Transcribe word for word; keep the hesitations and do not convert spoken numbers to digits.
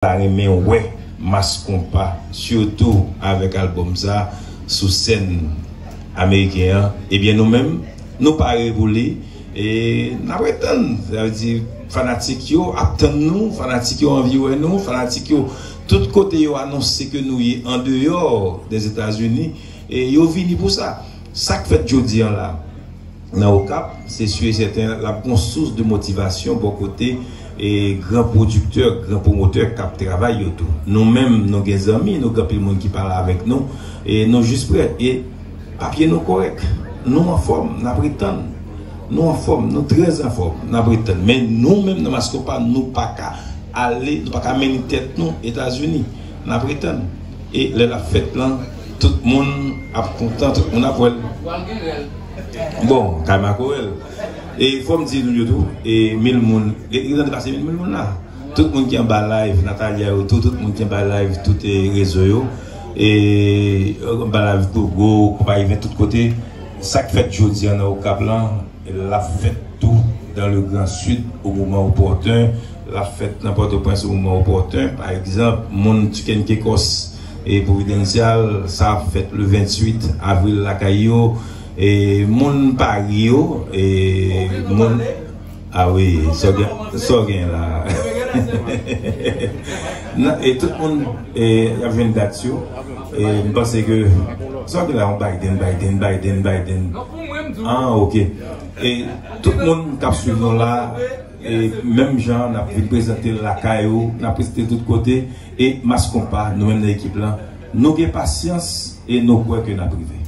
ta renmen wè Mass Konpa, sitou avèk albòm sa, sou sèn ameriken an, ebyen nou menm, nou pare pou li. E n ap ret tann, sa vle di fanatik yo ap tann nou, fanatik yo anvi wè nou, fanatik yo tout kote yo anonse ke nou ye andeyò dèzetazini, e yo vini pou sa. Sa k fèt jodi an la, nan Okap, se si e sèten l ap gon sous de motivasyon bò kote e gran pwodiktè, gran pwomotè k ap travay yo tou. Nou menm, nou gen zanmi, nou gen anpil moun ki pale avèk nou, e nou jis prè. E papye nou kòrèk. Nou anfòm, n ap ret tann. Nou anfòm, nou trè anfòm, n ap ret tann. Men nou menm nan Mass Konpa, nou pa ka ale, nou pa ka mennen tèt nou Etazini. N ap ret tann. E lè l ap fèt lan, tout moun ap kontan, tout moun ap wè l. Bon, kay makorèl. E fò m di nou yo tou, e mil moun, li, li gentan depase mil, mil moun la. Tout moun ki anba live, Natalia yo tou, tout moun ki anba live, tout e, rezo yo, e anba live Gogo, Konpayi ven, tout kote. Sa k fèt jodi an nan Okap lan, l ap fèt tou dans le Grand Sud au moment opportun, l ap fèt nan Pòtoprens au moment opportun. Pa egzanp, moun Chicken Kekos e Providencial, sa ap fèt le venntuit avril lakay yo. E moun Paris yo, e moun, ah wi, sa w gen, sa w gen la. Nan, e tout moun, e, y ap jwenn dat yo. E m panse ke, sa w gen la, yon Biden, Biden, Biden, Biden. Ah, ok. E tout moun k ap swiv nou la, e menm jan, n ap vin prezante l lakay ou, n ap prezante l tout kote. E Mass Konpa, nou menm nan ekip lan, nou gen pasyans e nou kwè ke n ap rive.